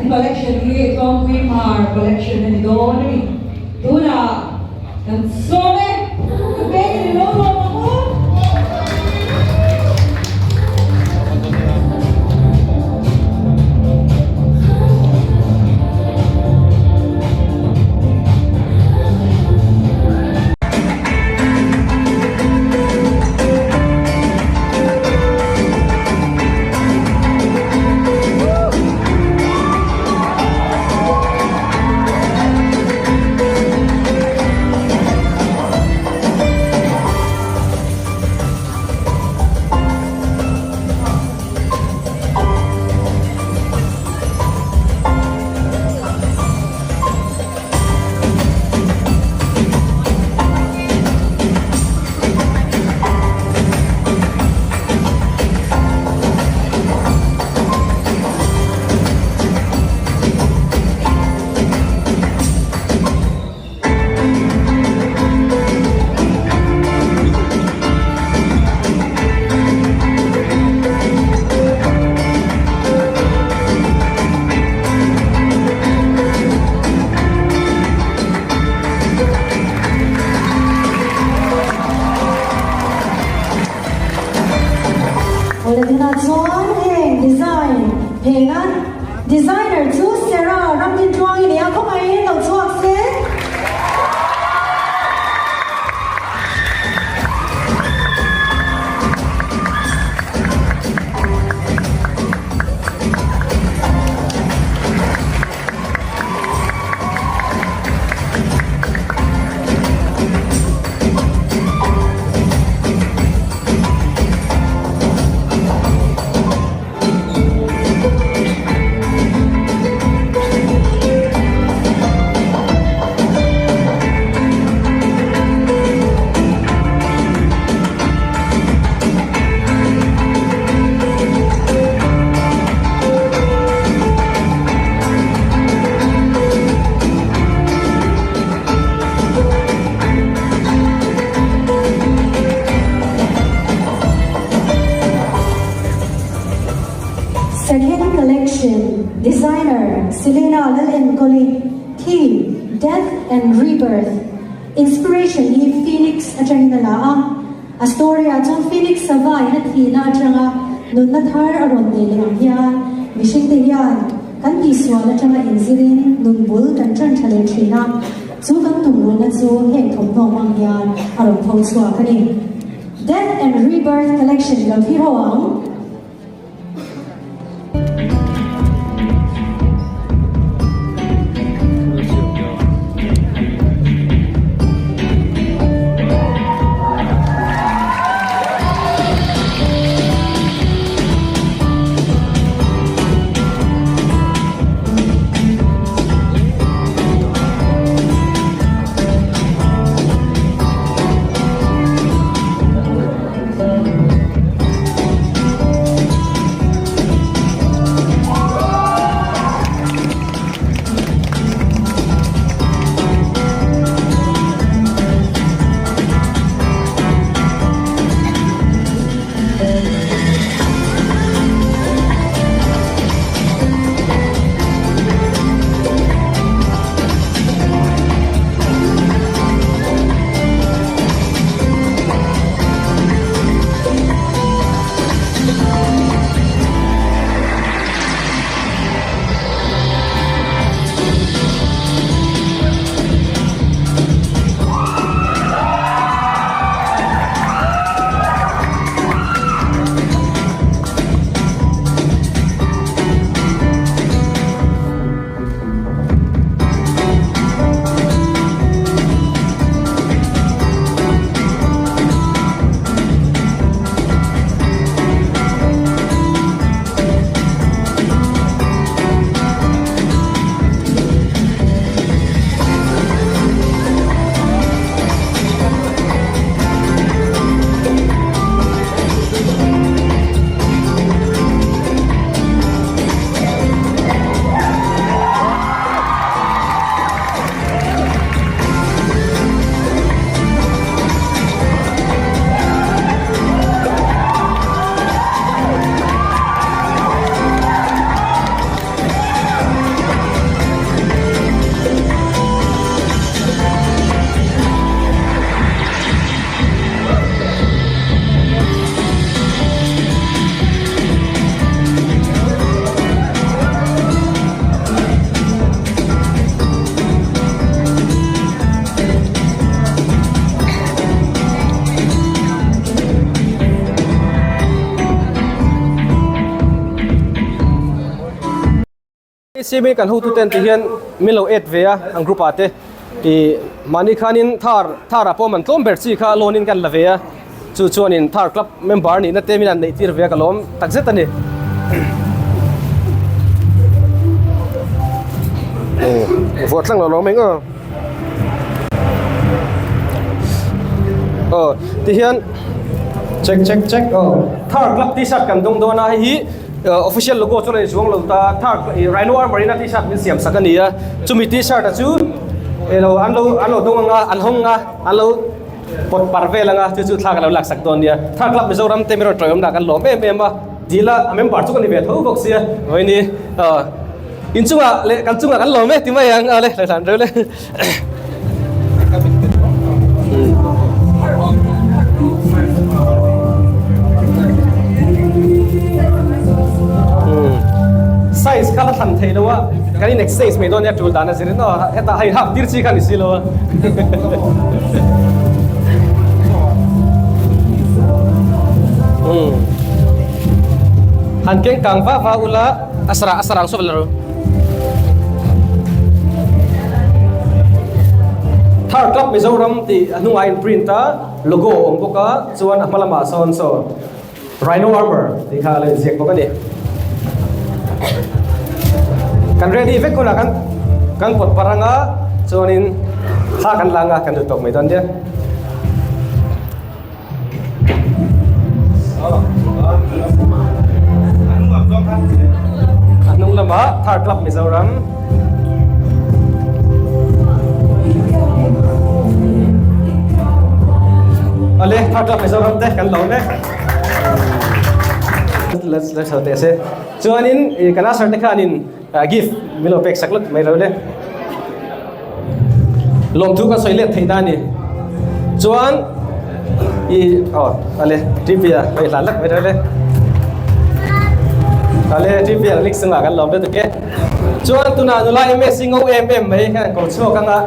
an collection hi Tlawngpui Hmar collection a ni dawn a ni. Tunah kan sawm e, ka beng in i lo lawm ang u. Awle chuan heng design phena designer chu Sarah Ramdintluangi nia khawngaihin lo chhuak se. Second collection, Designer, Selena Lalenkawli, Theme, Death and Rebirth, Inspiration hi Phoenix atangin a la a, a story ah chuan Phoenix sava in a thihna atanga nunna thar a rawn nei leh ang hian mihringte hian kan tihsual atanga inzirin nun bul kan tan tha leh thin a, chu kan tumruhna chu heng thawmhnaw hmang hian a rawn pho chhuak a ni. Death and Rebirth Collection lo thlir ho ang. ACB kan hotu ten ti hian min lo add ve a an group ah te ih mahni khanin thar thar ah pawh man tlawm ber chi kha loan in kan la ve a chu chuanin thar club member nihna te min han neih tir ve a ka lawm tak zet a ni. Vuah tlang lo lawm eng aw. Aw tihian check check check aw thar club t-shirt kan dawng dawn a hei hi official logo chuan a inchuang lo ta thar rhino armour in a t-shirt min siam sak a ni a chumi t-shirt a chu elo an lo an lo dawng ang a an hawng a an lo pawt par vel ang a chu chu thla ka lo lak sak dawn nia thar club Mizoram te min rawn tawih awm dah kan lawm em em a dil a a member chu ka ni ve tho bawk sia vawiin aw inchungah leh kan chungah kan lawm e ti mai ang a le hlan reuh le. Size kha la thlan thei lo a kan in exchange mai dawn nia tul dan a zir in aw hetah hei hak tir chi kha ni si lo a. Han keng kang va va ula a sarang a sarang saw vel ru. Thar Club Mizoram tih a hnungah a in print a, logo a awm bawk a, chuan a hma lamah sawn saw Rhino Armour tih kha a lo inziak bawk a ni. Kan ready vek hunah kan kan pawt parh anga chuanin thla kan la anga kan lut tawk mai dawn nia. A hnung lamah Thar Club Mizoram Ale Thar Club Mizoram te kan lo mek la chho teh se chuanin kan usher te khanin gift min lo pek sak lawk mai lo le. Lawmthu kan sawi let theih na a ni. Chuan i aw ale TV a hei hlan lak mai le. Ale TV a link sungah kan lawm lutuk e. Chuan tunah nula MS ngo em em mai hian ko chhuak anga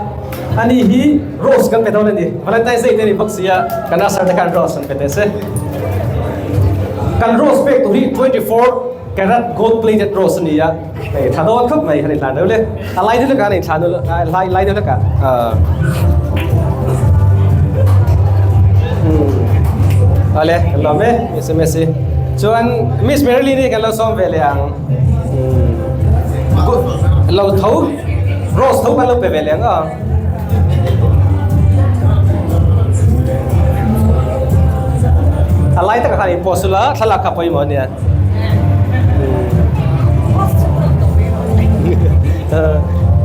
ani hi rose kan pe dawn a ni. Valentine's Day te ni bawk sia kan usher te khan rose an pe teh se. Kan rose pek tur hi 24 Karat gold plated rose a ni a, hei thla dawn khawp mai han inhlan deuh le. A lai deuh hlek a han inthlan lai lai deuh hlek a. Ale, kan lawm e, SMS hi. Chuan Miss Marilyn hi kan lo sawm ve leh ang. Lo tho, rose tho kan lo pe ve leh ang a. A lai takah khan in post ula, thlalak kha pawimawh a nia.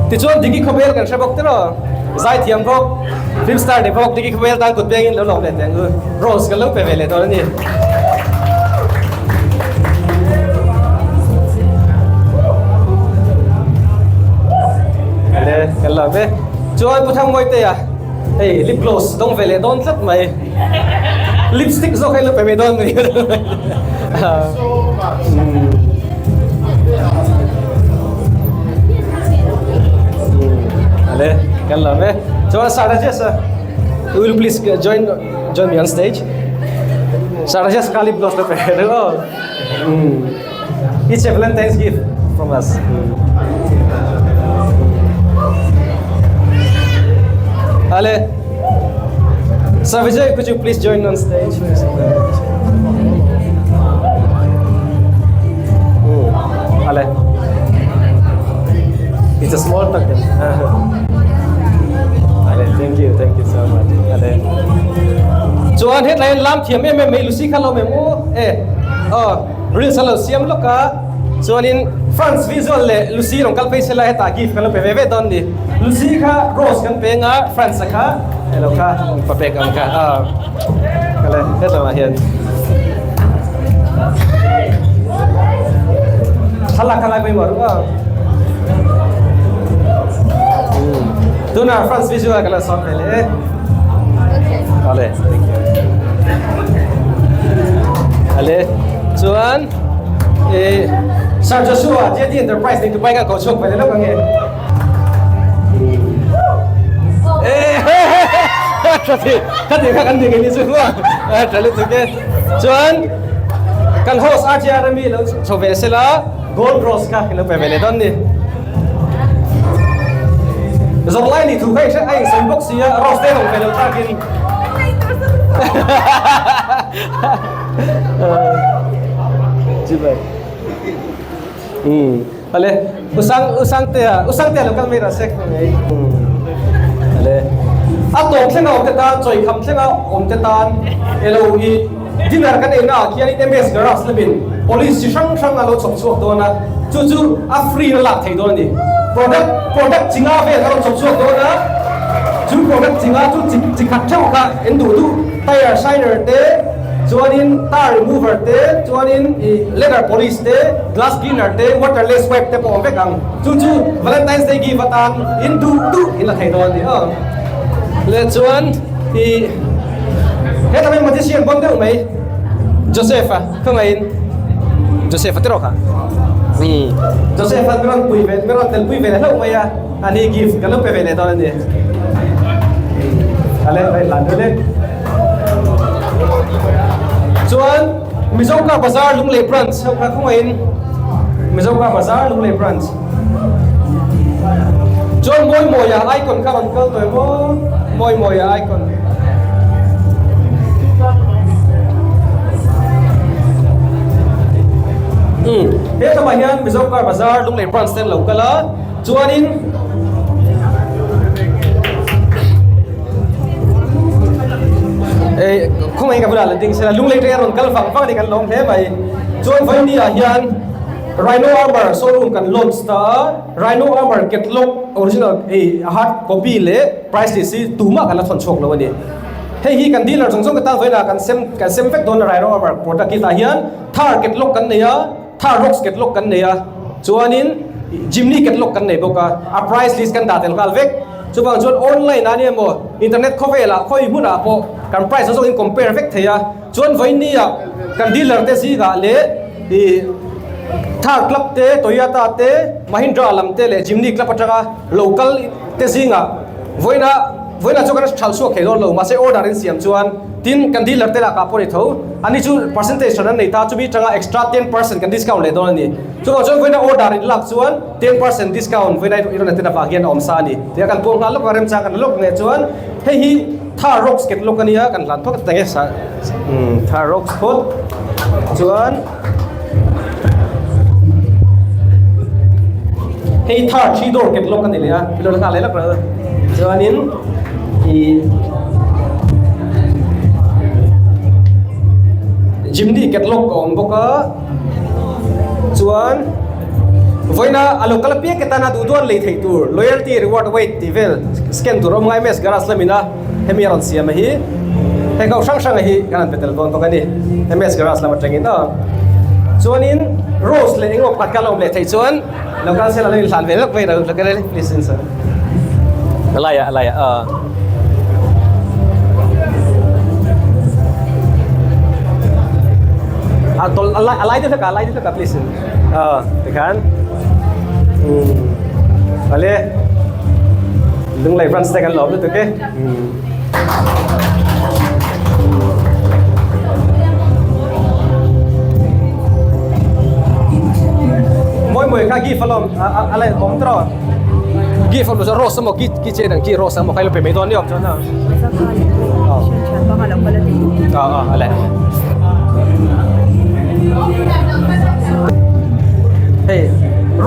Tichuan Diki Khawvel kan hre bawk tiraw? Zaithiam bawk, film star ni bawk Diki Khawvel tan kut pengin lo lawm leh teh ang u. Rose kan lo pe ve leh dawn a ni. Ale, kan lawm e. Chuan Pu Thangmawite-a, hei lip gloss dawng ve leh dawn tlat mai. Lipstick zawk hi lo pe mai dawn mai. Ale, kan lawm e. Chuan Sir Rajesh, will you please join join me on stage? Sir Rajesh kha lip gloss lo pe ru aw. It's a Valentine's gift from us. Ale, Sir Vijay, could you please join on stage? Ale. It's a small token. Ale, thank you, thank you so much. Ale. Chuan hetlai lam thiam em em mai Lucy kha lo mem u e. Aw. Reels a lo siam lawk a, chuanin France visual leh Lucy rawn kal phei se la hetah gift kan lo pe ve ve dawn ni. Lucy kha rose kan peng a, France a kha elo kha pa pek ang kha a kale hetlamah hian thlalak kha lai pawimawh ru a. Tunah France visual kan lo sawm ve leh e. Ale, thank you. Ale, chuan e Sir Joshua JD Enterprise ni tupai ka ko chhuak ve leh lawk ange. Eh, khati khati kha kan ni ni chu hua. Tha lutuk e. Chuan kan host RTR ami lo chho ve sela gold rose kha lo pe ve leh dawn ni. Zawrh lai nih thu kha i hre a insawi bawk si a, Rose te rawng ve lo takin. Chibai. Um. Ale, usang usang te a, usang te lo kal mai ra sek mai. Ale. A tawp thlenga awm te tan, chawi kham thlenga awm te tan elo i Dinner kan ei naah khianin MS Garage lamin police chi hrang hrang a lo chhawp chhuak dawn a, chu chu a free in a lak thei dawn a ni. Product product chi nga vel a rawn chhawp chhuak dawn a, chu product chi nga chu chi chi khat theuh kha en duh duh, tire shiner te, chuanin tar remover te, chuanin ih leather polish te, glass cleaner te, waterless wipe te pawh a awm vek ang. Chu chu Valentine's Day gift atan in duh duh in la thei dawn a ni aw. Leh chuan ih. Heta mai magician bon deuh mai Joseph a ka ngaiin Joseph a ti rawh kha Joseph a mi rawn pui ve mi rawn tel pui ve leh hlauh mai a ani gift ka lo pe ve leh dawn ani ale vai hlan deuh le chuan Mizo Car Bazar Lunglei branch ho kha khawngaiin Mizo Car Bazar Lunglei branch Chuan Mawimawia icon kha rawn kal tawh emaw Mawimawia icon. Umm he lamah hian Mizo Car Bazar Lunglei branch te an lo kal a chuanin eh khawngaih ka bulah lan ding sela Lunglei te a rawn kal vang vang a ni kan lawm hle mai chuan vawiin ah hian Rhino Armour showroom kan launch ta a, Rhino Armour catalog original hei hard copy leh price list hi tumah kan la thawn chhuak lo a ni. Hei hi kan dealer zawng zawng te tan vawiinah kan sem kan sem vek dawn a Rhino Armour product hi tah hian Thar catalog kan nei a, Thar Rocks catalog kan nei a, chuanin Jimny catalog kan nei bawk a, a price list kan dah tel nghal vek. Chuvang chuan online ah nia maw internet khawvelah khawi hmunah pawh kan price zawk in compare vek thei a. Chuan vawinia kan dealer te zingah leh ih Thar club te, Toyota te, Mahindra lam te leh Jimny club atanga local te zingah vawiina vawiina chu kan thalh chhuak thei dawn lo mahse order in siam chuan tin kan dealer te lakah pawh a ni tho ani chu percentage hran an nei ta chumi atanga extra 10% kan discount leh dawn a ni. Chuvang chuan vawiina order in lak chuan 10% discount vawiina i rawn attend avang hian a awm sa a ni. Tia kan puang nghal lawk a remchang kan la lawk nge chuan hei hi Thar rocks ket lawk a nia kan hlan phawt ta nge sa Thar rocks phawt chuan hei Thar three door ket lawk a ni leh a ilo la nghal leh lawk lo chuanin ih Jimny ket lawk a awm bawk a. Chuan vawiina a lo kal apiang ke tana duh duan lei theih tur loyalty reward weight tih vel scan tur a awm ngai MS garage lamin a hemi a rawn siam a hi heng ho hrang hrang a hi kan han pe tel dawn bawk a ni MS garage lam atangin aw chuanin rose leh engemaw pakhat kha a lo awm leh theih chuan lo kal sela lo inhlan ve lawk mai lo please in sir a laiah a laiah aw. A tol a lai a lai deuh hlek a lai deuh hlek a please in aw tikhan umm ale Lunglei branch te kan lawm lutuk e umm Mawi mawi kha gift alawm a a a la awm tawh gift awm chu rose emaw ki ki chain ang chi rose emaw kha ilo pe mai dawn ni awm chuan a aw aw ale hei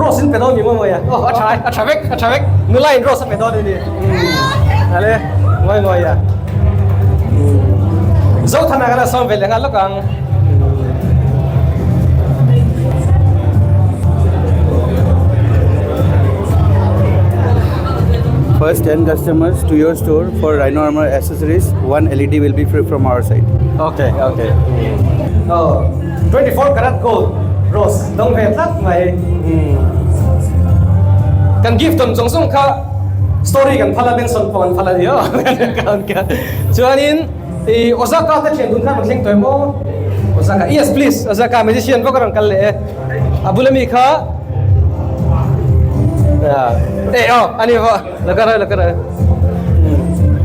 rose in pe dawn ni maw mawi a aw a tha a tha vek a tha vek nula in rose a pe dawn ani ale mawi mawi a Zothana kan a sawm ve leh nghal lawk ang. First 10 customers to your store for Rhino Armor accessories, one LED will be free from our side. Okay, okay. Oh, 24 karat gold rose dong ve tlat mai. Kan gift don zawng zawng kha story kan phala mention pawh kan phala ni aw. Chuanin i Osaka te thian dun khan rawn thleng tawh em aw? Osaka, yes please, Osaka magician bawk a rawn kal leh e. A bula mi kha eh aw ani pawh la ka la ka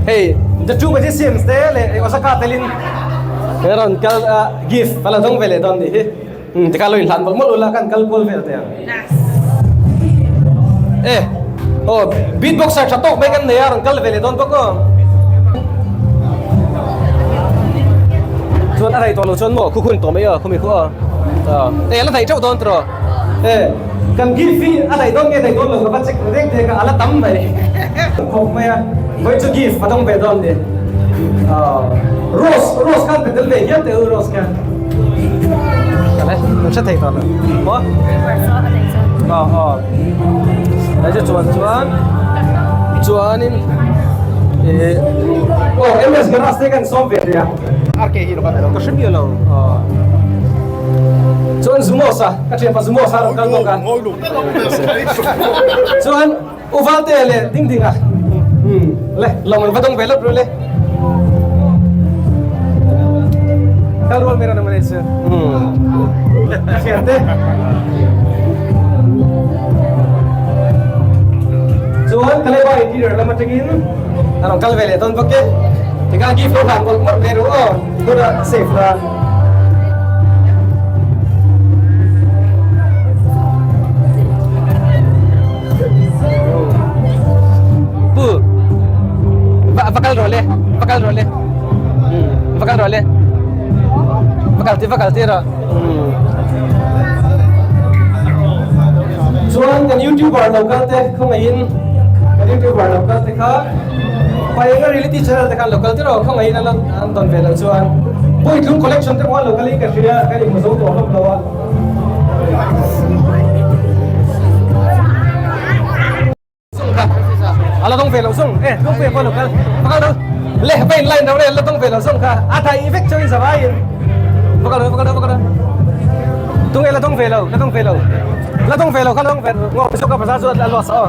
hei the two magicians te leh Osaka telin he rawn kal a gift a la dawng ve leh dawn nih hi tikha lo inhlan mawlh mawlh ula kan kal kual vel teh ang eh aw beatboxer tha tawk mai kan nei a rawn kal ve leh dawn bawk aw chuan a rei tawh lo chuan maw khu khun tawh mai aw khumi khu aw Eh la daih teuh dawn tiraw eh kan gift hi a daih dawn nge daih dawn lo ka va check reng thei ka a la tam mai khawp mai a vawi chu gift a dawng ve dawn ni rose rose khan pe tel ve hial teh u rose khan ale kan hre thei tawh lo maw aw aw hei chu chuan chuan chuanin eh aw ms garage te kan sawm ve thei a. RK hi ka hre miah lo chuan Zumosa ka thianpa Zumosa rawn kal bawk a chuan U Valte leh Ding Dinga le lawng an va dawng ve lawk ru le kal rual mai ran ang chu ka thiante chuan Kaleba interior lam atangin a rawn kal ve leh dawn bawk e tikhan gift lo hlan mawlh mawlh ve ru aw huna safe la pu va va kal rawh le va kal rawh le va kal rawh le va kal ti va kal ti rawh chuan kan youtuber lo kal te khawngaihin kan youtuber lo kal te kha paenga reality channel te khan lo kal te rawh khawngaihin an lo an tawn ve loh chuan Puitlung collection te pawh an lo kal in ka hria kan inhmu zo tawh hlawm lo a. A la dawng ve lo zung e dawng ve pawh lo kal va kal do le va in line ro le la dawng ve lo zung kha a thai i vek chu in zavai in va kal do va kal do va kal do tung e la dawng ve lo la dawng ve lo la dawng ve lo kha la dawng ve ngo so ka bazaar chu a lo sa aw.